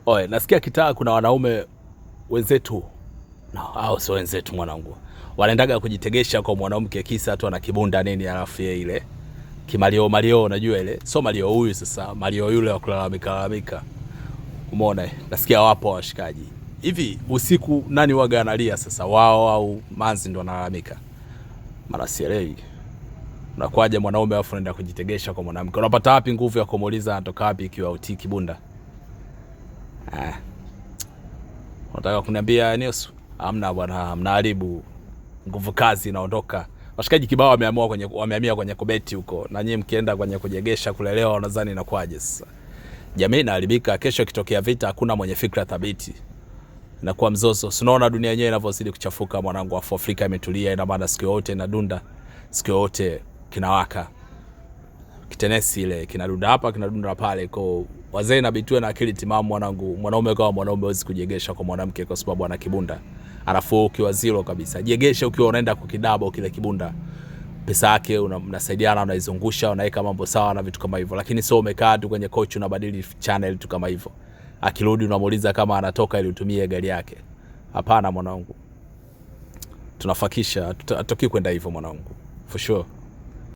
Oe, nasikia kitaa kuna wanaume wenzetu no, au sio wenzetu mwanangu, wanaendaga kujitegesha kwa mwanamke kisa tu ana kibunda nini, alafu yeye ile kimalio malio, unajua ile sio malio huyu sasa, malio yule wa kulalamika lalamika. Umeona? Nasikia wapo washikaji hivi usiku, nani waga analia sasa, wao au manzi ndo analalamika? Mara sielewi unakuwaje mwanaume alafu unaenda kujitegesha kwa mwanamke, unapata wapi nguvu ya kumuuliza anatoka wapi ikiwa utii kibunda? Ah, unataka kuniambia News? Hamna bwana, mnaharibu nguvu kazi inaondoka. Washikaji kibao wameamua kwenye wamehamia kwenye kubeti huko, na nyinyi mkienda kwenye kujegesha kulelewa, unadhani inakuwaje sasa? Jamii inaharibika. Kesho ikitokea vita, hakuna mwenye fikra thabiti, inakuwa mzozo. Si unaona dunia yenyewe inavyozidi kuchafuka mwanangu, afu Afrika imetulia, ina maana siku yote inadunda, siku yote kinawaka kitenesi ile kinadunda hapa kinadunda pale. Kwa wazee inabidi tuwe na akili timamu mwanangu. Mwanaume kama mwanaume hawezi kujegesha kwa mwanamke kwa sababu ana kibunda, alafu ukiwa zero kabisa. Jegesha ukiwa unaenda kukidabo kile kibunda, pesa yake mnasaidiana, unaizungusha, unaweka mambo sawa na vitu kama hivyo, lakini sio umekaa tu kwenye kochi unabadili channel tu kama hivyo. Akirudi unamuuliza kama anatoka ili utumie gari yake. Hapana mwanangu, tunafakisha, hatutaki kwenda hivyo mwanangu, for sure.